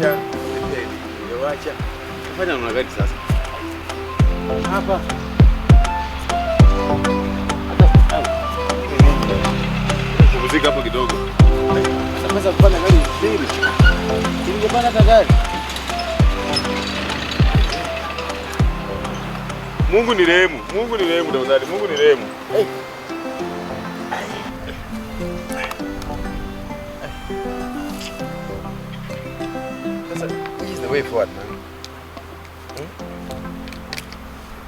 Iliwacha, iliwacha. Fanya namna gani sasa? Hapa. Hata pumzika hapo kidogo. Hata pesa kupanda gari mbili. Ningepanda hata gari. Mungu ni rehemu, Mungu ni rehemu tafadhali, Mungu ni rehemu. Hey. Sasa, which is the way forward, man? Hmm?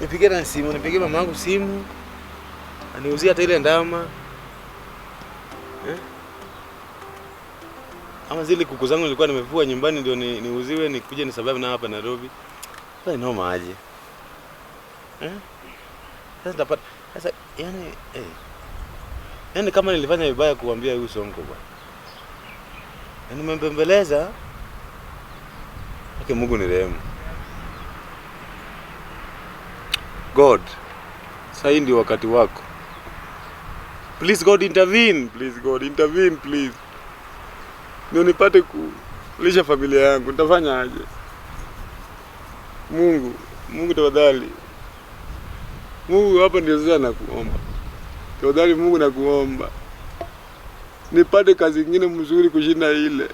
Nipige na simu, nipige mama yangu simu. Aniuzie hata ile ndama. Eh? Ama zile kuku zangu nilikuwa nimevua nyumbani ndio niuziwe nikuje ni survive na hapa Nairobi. Sasa inoma aje? Eh? Sasa nitapata sasa yani eh. Yaani kama nilifanya vibaya kuambia huyu Sonko bwana. Na nimembembeleza. Okay, Mungu ni rehemu. God, sasa hii ndio wakati wako. Please God intervene, please God intervene please. Ndio nipate kulisha familia yangu, nitafanya aje? Mungu, Mungu tafadhali. Mungu hapa ndio sasa nakuomba. Tafadhali Mungu nakuomba. Nipate kazi nyingine mzuri kushinda ile.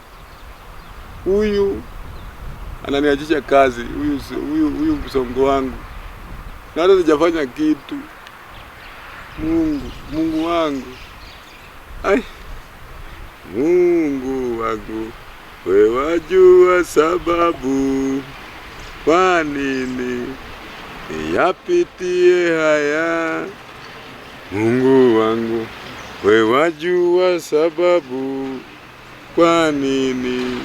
Huyu ananiachisha kazi, huyu msongo wangu. Na hata sijafanya kitu. Mungu, Mungu wangu. Ai. Mungu wangu, wewe wajua sababu kwa nini niyapitie haya. Mungu wangu, wewe wajua sababu kwa nini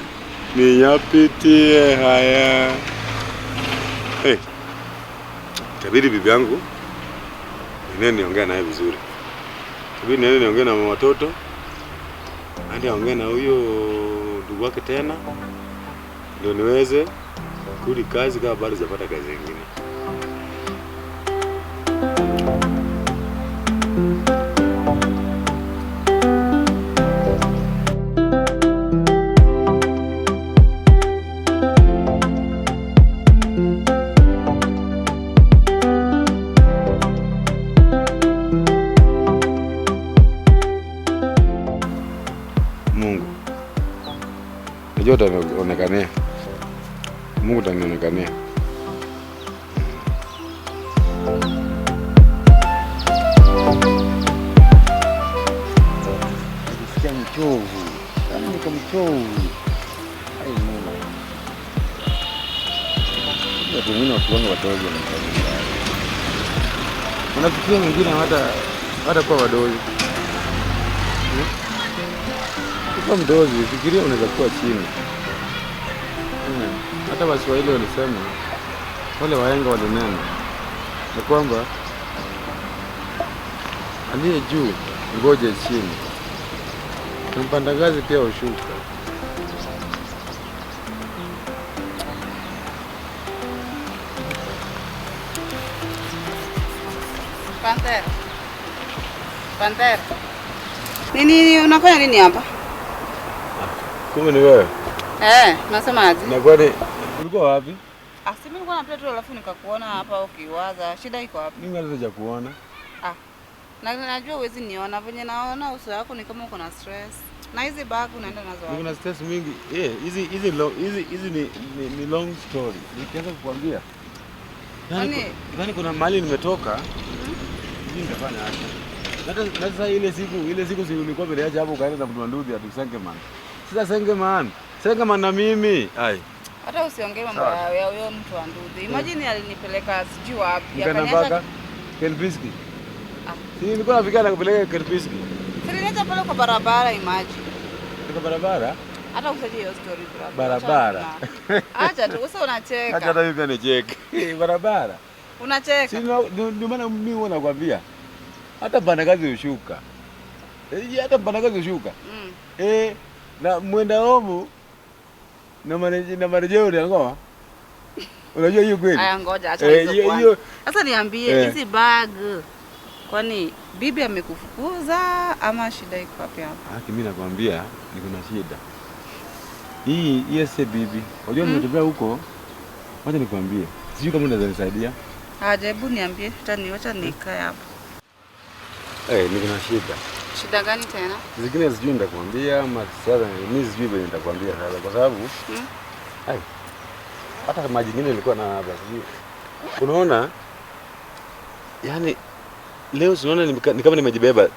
niyapitie haya. Hey, itabidi bibi yangu niende niongee naye vizuri. Itabidi niende niongee na mama watoto. Aende aongee na huyo ndugu wake tena ndio niweze kurudi kazi kama bado sijapata kazi nyingine. Mungu, najua utanionekania. Mungu utanionekania. Najisikia mchovu. Yaani niko mchovu. Ai Mungu. Watu wengine wakiona wadogo na mtaji. Unafikiria wengine hata kuwa wadogo. Ukiwa mdozi, fikiria unaweza kuwa chini. Hata Waswahili walisema, wale wahenga walinena, ni kwamba aliye juu ngoje chini, na mpanda ngazi pia hushuka. Pantera. Pantera. Nini unafanya nini hapa? Kumbe ni wewe? Unasemaje? Na kwani ulikuwa wapi? Si mimi nilikuwa napita tu alafu nikakuona hapa ukiwaza. Shida iko wapi? Mimi hata sijakuona. Na najua huwezi niona venye naona uso wako ni kama uko na stress. Na hizi bag unaenda nazo wapi? Niko na stress mingi. Hizi ni long story. Nikianza kukuambia. Yaani kuna mahali nimetoka. Sijui nitafanya aje. Hata sasa ile siku si ulikuwa umeniacha hapo ukaenda na mtu wa nduthi ati Sengeman. Sasa Sengeman na mimi. Ai. Hata usiongee mambo Sawa. ya huyo mtu wa nduthi. Imagine alinipeleka sijui wapi. Mkana Akaniacha mpaka Kelbiski. Si nilikuwa nafikia na kupeleka Kelbiski. Siliniacha pale kwa barabara imagine. Kwa barabara? Hata usaje hiyo story brother. Barabara. Acha tu, sasa unacheka. Acha hata mimi pia nicheke. Barabara. Unacheka. Si ndio maana mimi huwa nakwambia. Hata mpanda ngazi hushuka. Hata mpanda ngazi hushuka. Na mwenda homu na marejeo ni ngoma. Unajua hiyo kweli? Aya ngoja acha hizo kwanza. Sasa niambie hizi bag. Kwani bibi amekufukuza ama shida iko wapi hapa? Haki mimi nakwambia niko na shida. Hii yes bibi. Unajua nimetembea huko. Wacha nikwambie. Sijui kama unaweza nisaidia. Aje, hebu niambie, hata niwacha nikae hapa. Niko na shida. Shida gani tena? Zingine sijui nitakwambia ama sasa mimi sijui vile nitakwambia sasa kwa sababu hata maji nyingine nilikuwa na hapa sijui. Unaona? Yaani leo unaona ni kama nimejibeba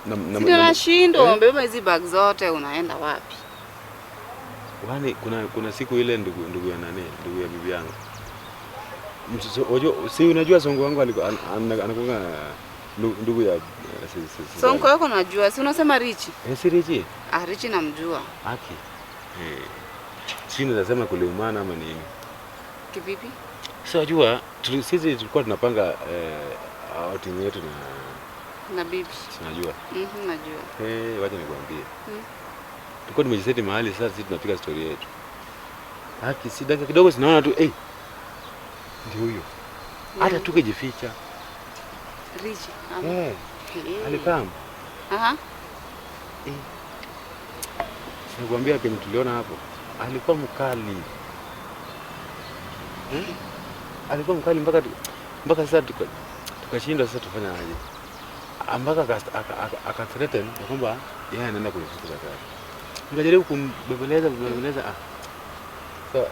Ndio nashindwa, umebeba hizi bag zote unaenda wapi? Yaani kuna siku ile ndugu ya nani, ndugu ya bibi yangu. Si unajua songo wangu alikuwa anakuwa ndugu ya Sonko yako najua, si unasema Richi? Si Richi? Ah, Richi namjua. Haki. Si nasema kuliumana ama nini? Kivipi? Sasa unajua sisi tulikuwa tunapanga outing yetu na bibi. Si unajua? Najua. Wacha nikwambie. Tulikuwa tumejiseti mahali sasa sisi tunapiga story yetu. Haki si dakika kidogo sinaona tu ndio huyo. Hata tukijificha. Richi. Alikam. Aha. Nakwambia kenye tuliona hapo. Alikuwa mkali. Alikuwa mkali mpaka sasa tukashindwa sasa tufanye aje. Mpaka aka threaten kwamba yeye anaenda kunifukuza kazi. Nikajaribu kumbembeleza. Sasa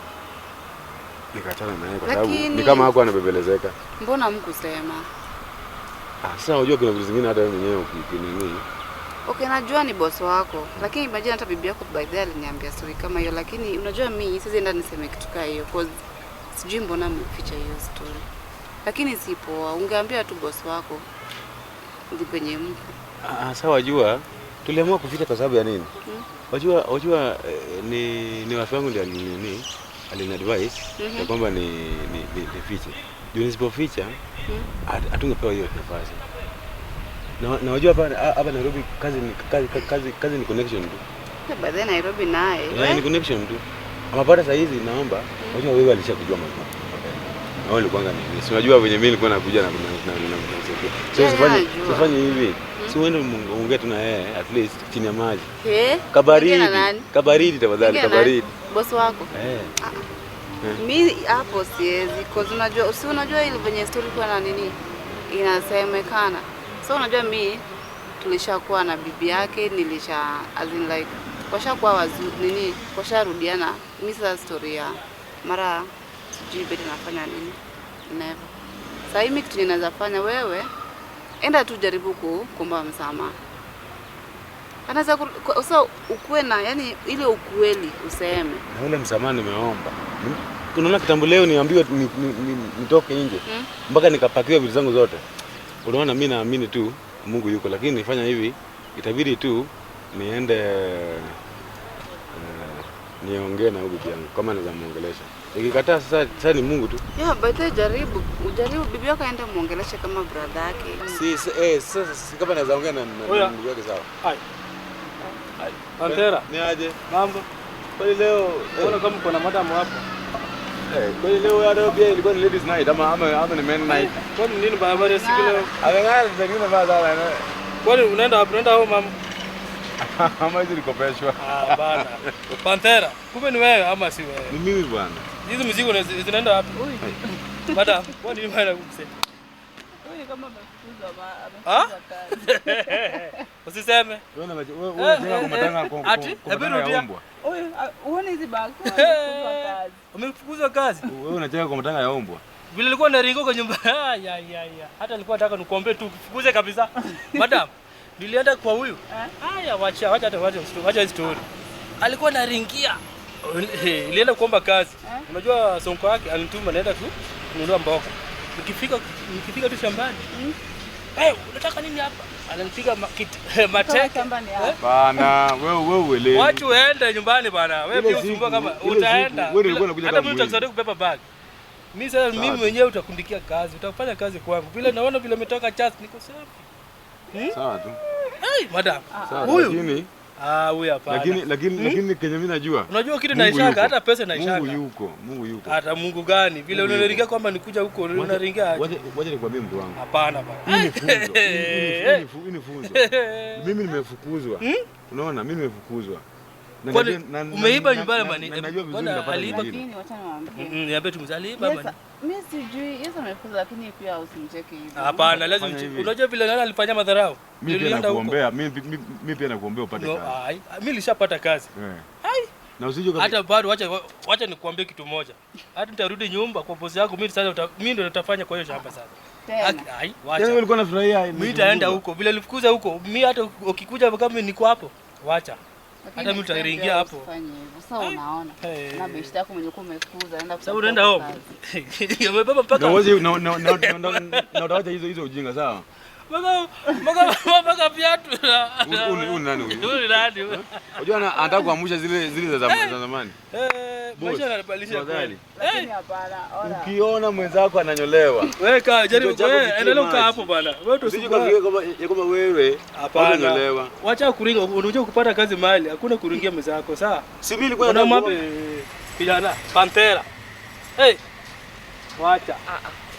nikaachana naye kwa sababu ni kama hakuwa anabembelezeka. Mbona mkusema? Sasa unajua kuna vitu zingine hata wewe mwenyewe ukinini. Okay, najua ni boss wako. Lakini imagine hata bibi yako by the way aliniambia story kama hiyo, lakini unajua mimi siwezi enda niseme kitu kama hiyo cause sijui mbona mficha hiyo story. Lakini si poa, ungeambia tu boss wako ndi penye mko. Sawa wajua tuliamua kuficha kwa sababu ya nini? Wajua ni watu wangu ndio alini advice ya kwamba ni nifiche. Juu nisipoficha hatungepewa hiyo nafasi. Na wajua hapa Nairobi kazi ni connection tu. By the Nairobi naye. Ni connection tu. Ama baada saa hizi naomba wajua wewe alishakujua mambo. Na wewe ulikuwa nini? Si unajua venye mimi nilikuwa nakuja na kusaidia. So usifanye hivi. Si uende muongee tu na yeye at least chini ya maji. Kabaridi tafadhali, kabaridi. Boss wako? Mimi hapo siwezi cause unajua si unajua ile venye story kwa na nini inasemekana. So unajua mimi tulishakuwa na bibi yake, nilisha as in like washakuwa nini, washarudiana. Mimi sasa story ya mara sijui bado nafanya nini. Never. Sasa mimi kitu ninaweza fanya wewe enda tu jaribu kuomba msamaha. Anaweza so ukue na yani ile ukweli useme. Na ule msamaha nimeomba. Unaona kitambo leo niambiwe nitoke nje. Mpaka nikapakiwa vitu zangu zote. Unaona mimi naamini tu Mungu yuko, lakini nifanya hivi itabidi tu niende niongee na bibi yangu kama naweza muongelesha. Nikikataa sasa ni Mungu tu. Yeah, but jaribu, ujaribu bibi yako aende muongeleshe kama brother yake. Si kama naweza ongea na ndugu yake sawa. Hai. Pantera. Ni aje? Mambo. Kwani leo unaona kama kuna madam hapa? Kwani leo hata pia ilikuwa ni ladies night ama ni men night? Kwani nini barabara siku leo? Ameng'ara zingine bado. Kwani unaenda wapi? Unaenda home mama? Ama hizi nikopeshwa. Bana. Pantera, kumbe ni wewe ama si wewe? Ni mimi bwana. Hizi mzigo zinaenda wapi? Madam, kwani nini bana kumsema? Wewe kama umefukuzwa kazi. Usiseme. Wewe unajenga kwa matanga kwa. Ati, hebu rudia. Wewe uone hizi bag umefukuzwa kazi. Umefukuzwa kazi? Wewe unajenga kwa matanga ya umbwa. Vile nilikuwa naringo kwa nyumba. Ya. Hata nilikuwa nataka nikuombe tu ufukuze kabisa. Madam, nilienda kwa huyu. Haya, wacha story. Alikuwa naringia. Nilienda kuomba kazi. Unajua sonko yake alinituma naenda tu kununua mboga. Nikifika tu shambani. Unataka nini hapa? Ananipiga mateke. Bana, wewe uelewi. Watu waende nyumbani bana. Wewe pia usumbua kama utaenda. Hata mimi nitakusaidia kubeba bag. Mimi sasa mimi mwenyewe utakundikia kazi, utafanya kazi kwangu. Vile naona vile umetoka church niko safi. Sawa tu. Madam. Huyu. Huyu hapana. Lakini kenye mimi najua. Unajua kitu naishaka hata pesa naishaka. Mungu yuko. Hata Mungu gani? Vile unaringia kwamba nikuja huko unaringia aje? Wacha nikwambie mtu wangu. Hapana bana. Hii ni funzo. Mimi nimefukuzwa. Unaona mimi nimefukuzwa. Kwani umeiba nyumbani bani? Najua vizuri nitapata nyingine. Lakini wacha niwaambie. Niambie tu mzee aliiba bani. Mimi sijui, Yesu amefukuza lakini pia usimcheke hivyo. Hapana, lazima unajua vile nani alifanya madharau. Mimi pia nakuombea, mimi pia nakuombea upate kazi. Mimi nilishapata kazi. Ai. Na usije hata bado wacha nikuambie kitu moja. Hata nitarudi nyumba kwa bosi yako mimi sasa mimi ndio nitafanya kwa hiyo shamba sasa. Ai, wacha. Yeye alikuwa anafurahia. Mimi nitaenda huko. Vile nilifukuza huko, mimi hata ukikuja kama niko hapo, wacha. Hata mimi nitaingia hapo. Sasa unaona. Na beshte yako mwenye uko umefukuza anaenda sasa unaenda home. Umebeba mpaka. Na utawacha hizo ujinga sawa? Mpaka viatu. Huyu nani huyu? Huyu nani? Unajua anataka kuamsha zile za zamani. Maisha yanabadilisha kweli. Lakini hapana, ona. Ukiona mwenzako ananyolewa. Wewe kaa jaribu wewe endelea kukaa hapo bwana. Wewe usikue kama wewe hapana. Wacha kuringa, unajua kupata kazi mahali, hakuna kuringia mwenzako, sawa? Si mimi nilikuwa nataka kijana Pantera. Hey. Wacha.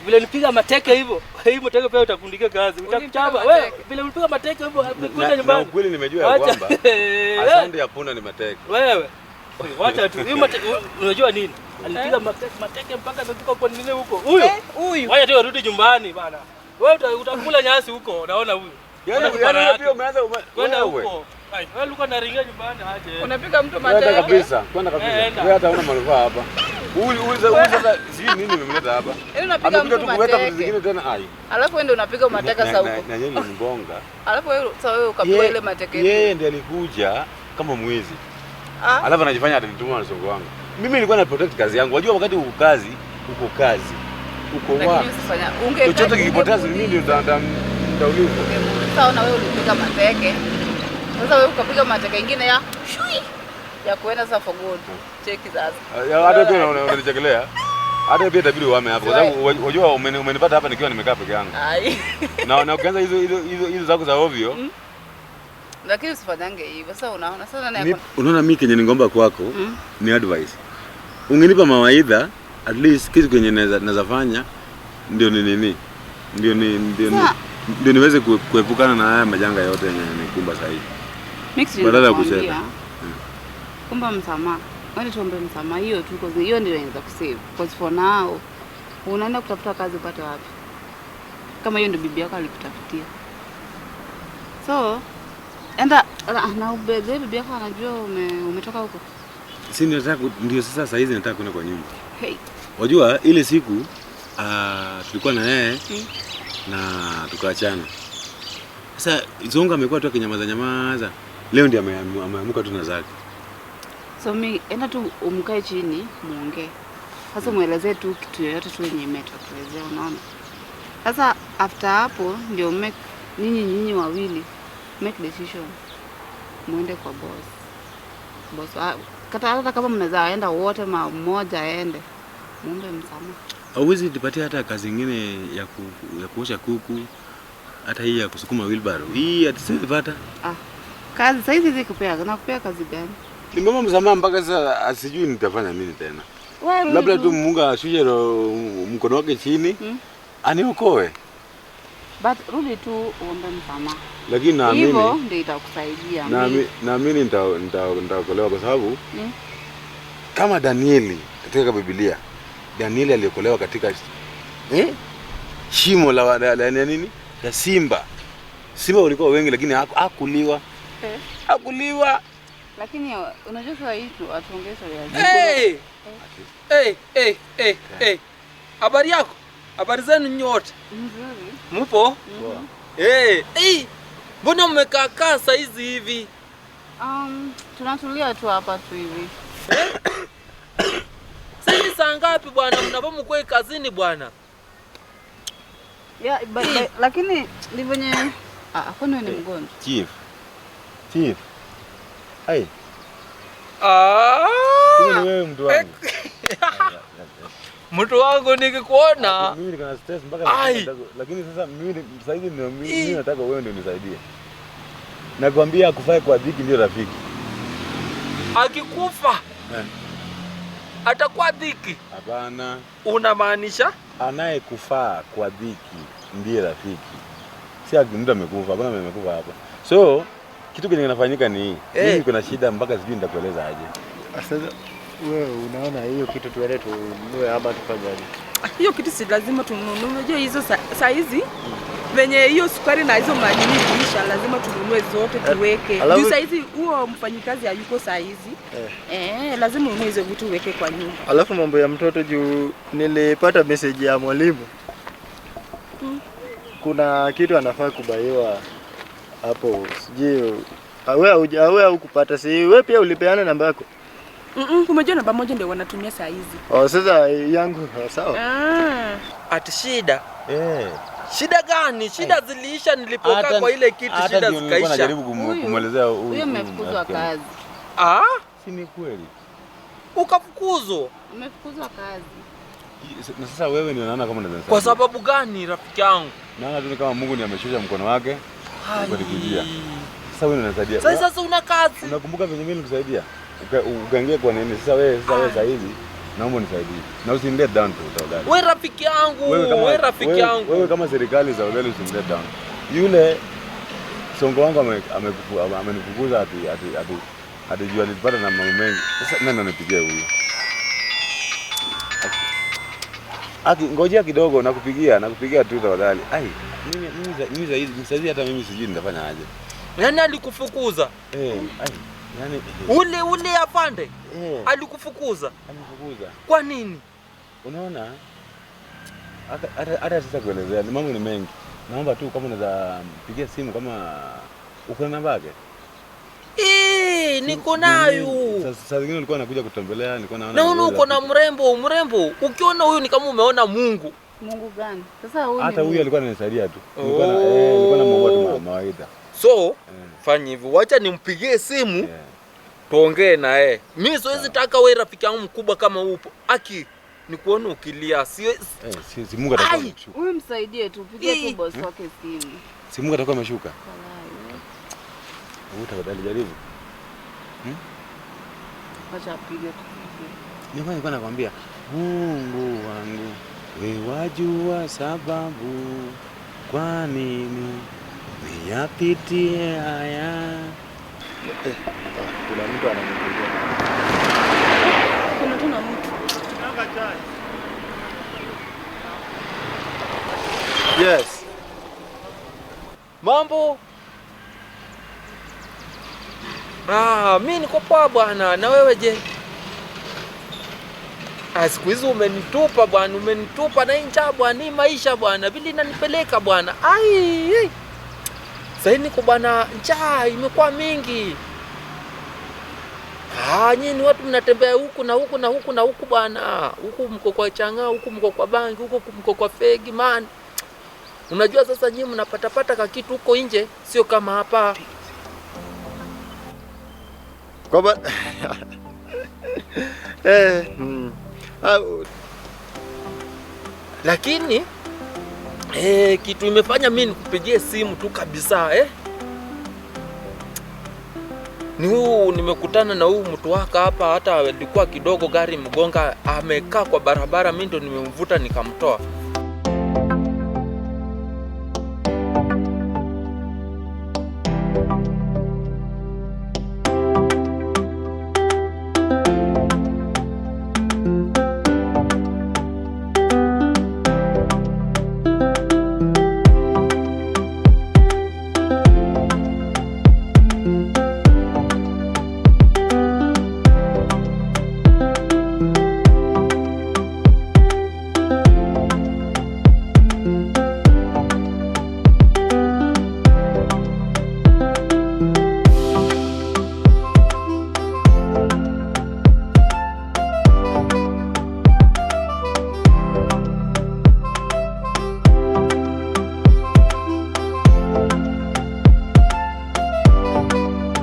Vile nipiga mateke hivyo, hii mateke pia utakundikia kazi. Utakuchapa. Wewe vile ulipiga mateke hivyo kuja nyumbani. Na ukweli nimejua ya kwamba asante ya punda ni mateke. Wewe. Wacha tu. Hii mateke unajua nini? Alipiga mateke mpaka amefika kwa nini huko. Huyo. Huyu. Wacha tu arudi nyumbani bana. Wewe utakula nyasi huko, naona huyu. Yaani pia umeanza kwenda huko. Ai, wewe ulikuwa unaringia nyumbani aje. Unapiga mtu mateke. Kwenda kabisa, kwenda kabisa. Wewe hata huna manufaa hapa. Huyu sasa sijui nini nimemleta hapa. Yaani unapiga mtu mateke. Zingine tena ai. Alafu wewe ndio unapiga mateke sasa huko. Na yeye ni mbonga. Alafu wewe sasa wewe ukapiga ile mateke. Yeye ndiye alikuja kama mwizi. Alafu anajifanya atanituma na songo wangu. Mimi nilikuwa na protect kazi yangu. Unajua wakati uko kazi, uko kazi. Uko wapi? Lakini usifanya. Unge chochote kikipotea mimi ndio nitaulizwa. Sasa na wewe ulipiga mateke. Sasa wewe ukapiga mateke nyingine ya shui ya kuenda sasa for good. Cheki sasa. Hata pia unanichekelea. Hata pia itabidi uame hapo kwa sababu unajua umenipata hapa nikiwa nimekaa peke yangu. Ai. Na ukianza hizo zako za ovyo. Lakini usifanyange hivyo. Sasa unaona sasa nani unaona mimi kenye ningomba kwako ni advice. Ungenipa mawaidha at least kitu kenye naweza fanya ndio ni nini? Ndio ni ndio niweze kuepukana na haya majanga yote yenye yanikumba sasa hivi. Badala ya kusema. Kumba msamaha. Wewe tuombe msamaha hiyo tu kwa hiyo ndio inaweza kusave. Because for now unaenda kutafuta kazi upate wapi? Kama hiyo ndio bibi yako alikutafutia. So enda na ubebe bibi yako anajua umetoka huko. Si nataka ndio sasa hizi nataka kwenda kwa nyumba. Hey. Wajua ile siku tulikuwa na yeye na tukaachana. Sasa Zonga amekuwa tu akinyamaza nyamaza. Leo ndiye ameamuka tu na zake. So mimi enda tu umkae chini muongee. Sasa muelezee tu kitu yoyote tu yenye imetokelezea unaona. Sasa after hapo ndio make nyinyi wawili make decision. Muende kwa boss. Boss hata kama mnaweza aenda wote mmoja aende. Muombe msamaha. Hauwezi nipatia hata kazi nyingine ya kuosha kuku, hata hii ya kusukuma wheelbarrow. Hii atisipata. Kazi sasa hizi zikupea, nakupea kazi gani? Nimeomba msamaha mpaka sasa asijui nitafanya nini tena. Labda tu Mungu ashushe mkono wake chini aniokoe. But rudi tu uombe msamaha. Lakini naamini hivyo ndio itakusaidia. Naamini nitaokolewa kwa sababu kama Danieli katika Biblia, Danieli aliokolewa katika shimo la nini? La simba. Simba walikuwa wengi lakini hakuliwa. Hakuliwa. Lakini unajua sasa hii tu atuongee story. Hey! Hey, hey, hey, hey. Habari yako? Habari zenu nyote? Nzuri. Mpo? Eh, hey. Mbona mmekaa kaa saa hizi hivi? Tunatulia tu hapa tu hivi. Sasa saa ngapi bwana mnapokuwa kazini bwana? Yeah, but lakini ni venye kwani ni mgonjwa? Chief. Chief. Hai. Ni wewe mtu wangu. Mtu wangu nikikuona mimi niko na stress mpaka lakini sasa mimi sasa hivi ndio mimi nataka wewe ndio unisaidie. Nakwambia akufae kwa dhiki ndio rafiki. Akikufa atakuwa dhiki. Hapana. Unamaanisha anayekufaa kwa dhiki ndiye rafiki. Si mtu amekufa, hakuna amekufa hapa. So Kitu kenye kinafanyika ni hii. Mimi kuna shida mpaka sijui nitakueleza aje. Sasa wewe unaona hiyo kitu tuende tununue ama tufanyaje? Hiyo kitu si lazima tununue. Unajua hizo saa hizi venye hiyo sukari na hizo madini ziisha, lazima tununue zote tuweke. Juu saa hizi huo mfanyikazi hayuko saa hizi. Lazima ununue hizo vitu uweke kwa nyumba. Alafu mambo ya mtoto, juu nilipata message ya mwalimu. Kuna kitu anafaa kubaiwa hapo. Sijui wewe hukupata, si wewe pia ulipeana namba yako? Umejua namba moja ndio wanatumia saa hizi. Oh, sasa yangu sawa. Ati shida. Shida gani? Shida ziliisha nilipokaa kwa ile kiti, shida zikaisha. Najaribu kumuelezea huyu. Huyu amefukuzwa kazi. Si ni kweli? Ukafukuzwa? Amefukuzwa kazi. Na sasa wewe ndio unaona kama unaweza. Kwa sababu gani rafiki yangu? Naona tu kama Mungu ndiye ameshusha mkono wake ukanikujia. Sasa wewe unanisaidia. Sasa una kazi. Unakumbuka venye mimi nilikusaidia? Ukaingia kwa nini? Sasa wewe sasa hivi naomba unisaidie. Na usinilete down tu tafadhali. Wewe rafiki yangu, wewe rafiki yangu. Wewe kama serikali tafadhali usinilete down. Yule songo wangu amenifukuza ati juu alipata na mambo mengi. Sasa nani anipigia huyu? Aki ngojea kidogo, nakupigia tu tafadhali. Ai, mimi saizi hata mimi sijui nitafanya aje. Nani alikufukuza? Ai, yani ule afande alikufukuza. Alikufukuza. Kwa nini? Unaona? Hata sasa kuelezea, mambo ni mengi. Naomba tu kama unaweza pigia simu kama uko na namba yake. Niko nayo. Sasa zingine nilikuwa nakuja kutembelea, nilikuwa naona. Naona uko na mrembo. Ukiona huyu ni kama umeona Mungu. Mungu gani? Sasa huyu hata huyu alikuwa ananisaidia tu. Nilikuwa na mambo tu mawaidha. So, fanya hivyo. Wacha nimpigie simu. Tuongee na yeye. Mimi siwezi taka wewe rafiki yangu mkubwa kama upo. Aki nikuone ukilia. Si Mungu atakuwa ameshuka. Huyu msaidie tu, pigie tu boss wake simu. Si Mungu atakuwa ameshuka. Wewe tafadhali jaribu. Acha apige tu. Nilikuwa nakwambia Mungu wangu wewe wajua sababu kwa nini niyapitie haya. Kuna mtu ananipigia. Kuna tuna mtu. Yes. Mambo. Mimi niko poa bwana, na wewe je? Siku hizi umenitupa bwana, umenitupa na njaa bwana, hii maisha bwana, vile inanipeleka bwana. Ai. Sasa niko bwana, njaa imekuwa mingi. Nyinyi watu mnatembea huku na huku na huku na huku bwana. Huku mko kwa changa, huku mko kwa bangi, huku mko kwa fegi man. Unajua sasa nyinyi mnapata pata kitu huko nje, sio kama hapa. Kwa Lakini kitu imefanya mimi nikupigie simu tu kabisa Ni huu nimekutana na huu mtu waka hapa, hata alikuwa kidogo gari mgonga, amekaa kwa barabara, mimi ndo nimemvuta nikamtoa.